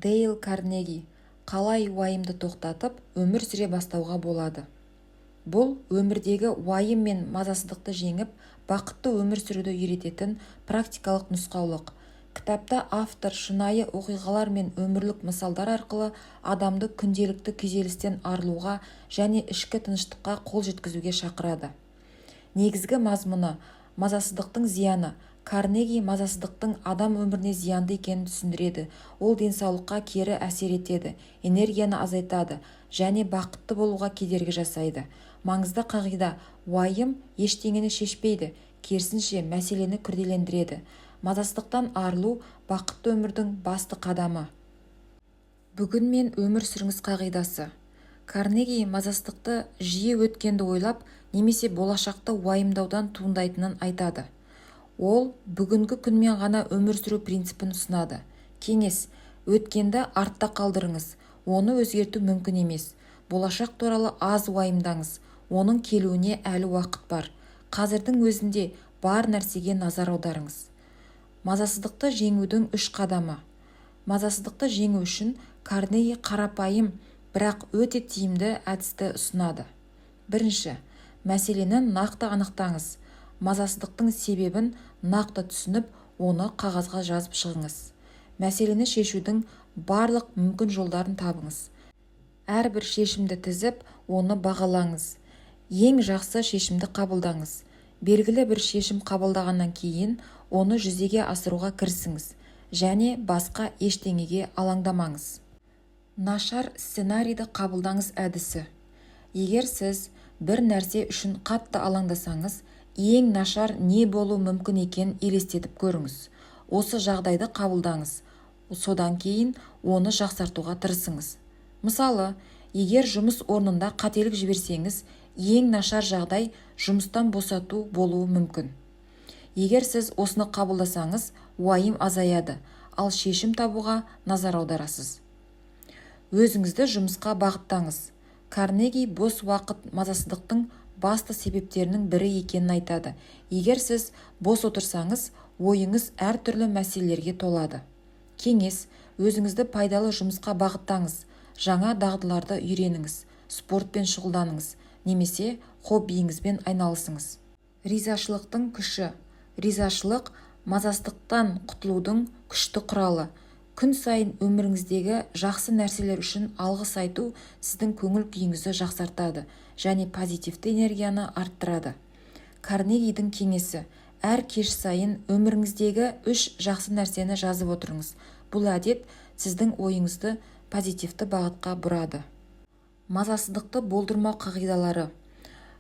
Дейл Карнеги: «Қалай уайымды тоқтатып, өмір сүре бастауға болады?» Бұл – өмірдегі уайым мен мазасыздықты жеңіп, бақытты өмір сүруді үйрететін практикалық нұсқаулық. Кітапта автор шынайы оқиғалар мен өмірлік мысалдар арқылы адамды күнделікті күйзелістен арылуға және ішкі тыныштыққа қол жеткізуге шақырады. Негізгі мазмұны. Мазасыздықтың зияны. Карнеги мазасыздықтың адам өміріне зиянды екенін түсіндіреді. Ол денсаулыққа кері әсер етеді, энергияны азайтады және бақытты болуға кедергі жасайды. Маңызды қағида: уайым ештеңені шешпейді, керісінше, мәселені күрделендіреді. Мазасыздықтан арылу – бақытты өмірдің басты қадамы. Бүгінмен өмір сүріңіз қағидасы. Карнеги мазасыздықты жиі өткенді ойлап немесе болашақты уайымдаудан туындайтынын айтады. Ол бүгінгі күнмен ғана өмір сүру принципін ұсынады. Кеңес: өткенді артта қалдырыңыз, оны өзгерту мүмкін емес. Болашақ туралы аз уайымдаңыз, оның келуіне әлі уақыт бар. Қазірдің өзінде бар нәрсеге назар аударыңыз. Мазасыздықты жеңудің үш қадамы. Мазасыздықты жеңу үшін Карнеги қарапайым, бірақ өте тиімді әдісті ұсынады. Бірінші, мәселені нақты анықтаңыз. Мазасыздықтың себебін нақты түсініп, оны қағазға жазып шығыңыз. Мәселені шешудің барлық мүмкін жолдарын табыңыз. Әрбір шешімді тізіп, оны бағалаңыз. Ең жақсы шешімді қабылдаңыз. Белгілі бір шешім қабылдағаннан кейін, оны жүзеге асыруға кірісіңіз және басқа ештеңеге алаңдамаңыз. Нашар сценарийді қабылдаңыз әдісі. Егер сіз бір нәрсе үшін қатты алаңдасаңыз, ең нашар не болуы мүмкін екенін елестетіп көріңіз. Осы жағдайды қабылдаңыз, содан кейін оны жақсартуға тырысыңыз. Мысалы, егер жұмыс орнында қателік жіберсеңіз, ең нашар жағдай жұмыстан босату болуы мүмкін. Егер сіз осыны қабылдасаңыз, уайым азаяды, ал шешім табуға назар аударасыз. Өзіңізді жұмысқа бағыттаңыз. Карнеги бос уақыт мазасыздықтың басты себептерінің бірі екенін айтады. Егер сіз бос отырсаңыз, ойыңыз әртүрлі мәселелерге толады. Кеңес: өзіңізді пайдалы жұмысқа бағыттаңыз. Жаңа дағдыларды үйреніңіз, спортпен шұғылданыңыз немесе хоббиіңізбен айналысыңыз. Ризашылықтың күші. Ризашылық – мазасыздықтан құтылудың күшті құралы. Күн сайын өміріңіздегі жақсы нәрселер үшін алғыс айту сіздің көңіл күйіңізді жақсартады және позитивті энергияны арттырады. Карнегидің кеңесі: әр кеш сайын өміріңіздегі үш жақсы нәрсені жазып отырыңыз. Бұл әдет сіздің ойыңызды позитивті бағытқа бұрады. Мазасыздықты болдырмау қағидалары.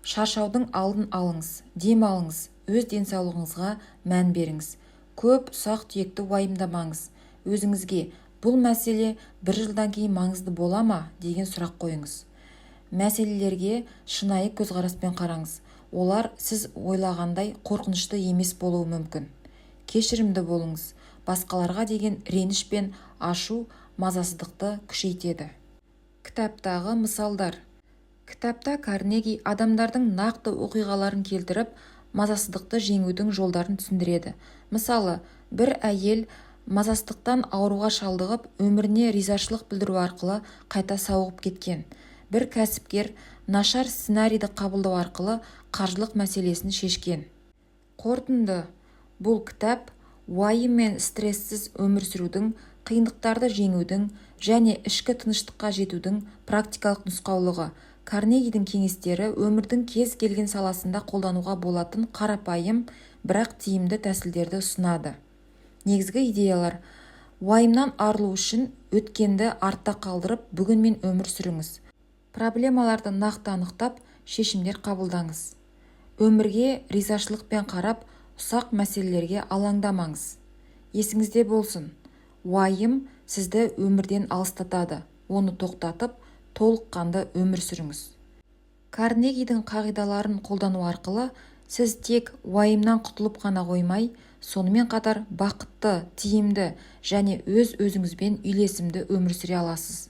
Шаршаудың алдын алыңыз. Дем алыңыз, өз денсаулығыңызға мән беріңіз. Көп ұсақ-түйекті уайымдамаңыз. Өзіңізге «Бұл мәселе бір жылдан кейін маңызды бола ма?» деген сұрақ қойыңыз. Мәселелерге шынайы көзқараспен қараңыз, олар сіз ойлағандай қорқынышты емес болуы мүмкін. Кешірімді болыңыз. Басқаларға деген реніш пен ашу мазасыздықты күшейтеді. Кітаптағы мысалдар. Кітапта Карнеги адамдардың нақты оқиғаларын келтіріп, мазасыздықты жеңудің жолдарын түсіндіреді. Мысалы, бір әйел мазасыздықтан ауруға шалдығып, өміріне ризашылық білдіру арқылы қайта сауығып кеткен. Бір кәсіпкер нашар сценарийді қабылдау арқылы қаржылық мәселесін шешкен. Қорытынды. Бұл кітап – уайым мен стрессіз өмір сүрудің, қиындықтарды жеңудің және ішкі тыныштыққа жетудің практикалық нұсқаулығы. Карнегидің кеңестері өмірдің кез келген саласында қолдануға болатын қарапайым, бірақ тиімді тәсілдерді ұсынады. Негізгі идеялар: Уайымнан арылу үшін өткенді артта қалдырып, бүгінмен өмір сүріңіз. Проблемаларды нақты анықтап, шешімдер қабылдаңыз. Өмірге ризашылықпен қарап, ұсақ мәселелерге алаңдамаңыз. Есіңізде болсын, уайым сізді өмірден алыстатады. Оны тоқтатып, толыққанды өмір сүріңіз. Карнегидің қағидаларын қолдану арқылы сіз тек уайымнан құтылып қана қоймай, сонымен қатар бақытты, тиімді және өз-өзіңізбен үйлесімді өмір сүре аласыз.